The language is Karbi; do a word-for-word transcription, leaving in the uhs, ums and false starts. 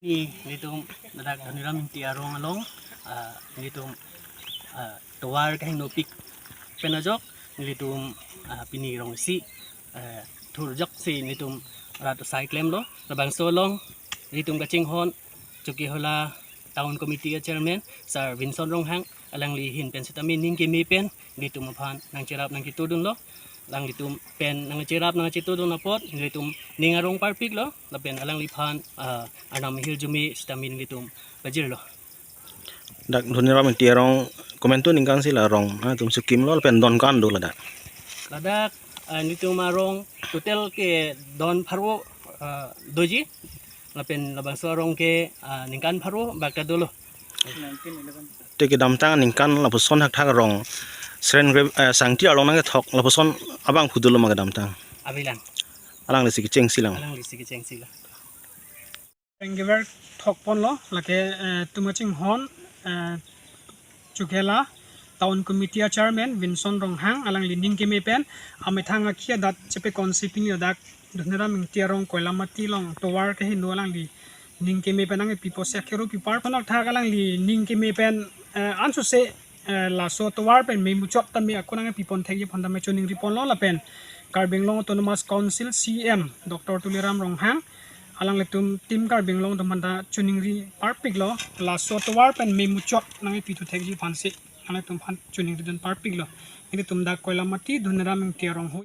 Pini nelitum ladak Dhoniram Ingti arong along, ah, nelitum, ah, tovar kahingnopik pen ajok nelitum, ah, pini rong isi, ah, thurjak si nelitum rat asai klemlo. Labangso along nelitum kachinghon Chokihola Town Committee a Chairman Sir Vinson Ronghang, alangli ahin pen sitame ning keme pen nelitum aphan nangcherap nangchetudunlo. Alanglitum pen nangcherap nangchetudun apot nelitum ning arong parpiklo, lapen alangliphan, ah, arnam ahirjume sitame nelitum pajirlo. Dak Dhoniram Ingti arong komantu ningkan si la arong, ah, atum sukimlo lapen don ko-an do ladak? Ladak, ah, nelitum arong total ke don pharo, ah, doji, lapen labangso arong ke, ah, ningkan pharo bak ta dolo. Te kedamtang aningkan lapuson thakthak arong Seren Gre-, eh, Sangti arong nangkethok lapuson abangphu dolo ma kedamtang? Avelang. Alangli si kechengsi lang. Alangli si kechengsi lang. Penggever thokponlo, lake, eh, nelitum kachinghon, eh, Chokihola Town Committee a Chairman Vinson Ronghang, alangli ning keme pen amethang akhi adat chepekonsi pini ladak Dhoniram Ingti arong Koilamati along tovar kahingno alangli ning keme pen nangkepipo si akhero pipar panak thak alangli ning keme pen, eh, ansose, eh, laso tovar pen memuchot tame ako nangkepipon thekji aphan tame choningriponlo lapen Karbi Anglong Autonomous Council C E M Doctor Tuliram Ronghang, alanglitum Team Karbi Anglong atum aphanta choningri parpiklo, laso tovar pen memuchot nangkepithu thekji aphansi alanglitum aphan choningridun parpiklo. Nelitum dak Koilamati Dhoniram Ingti arong ho.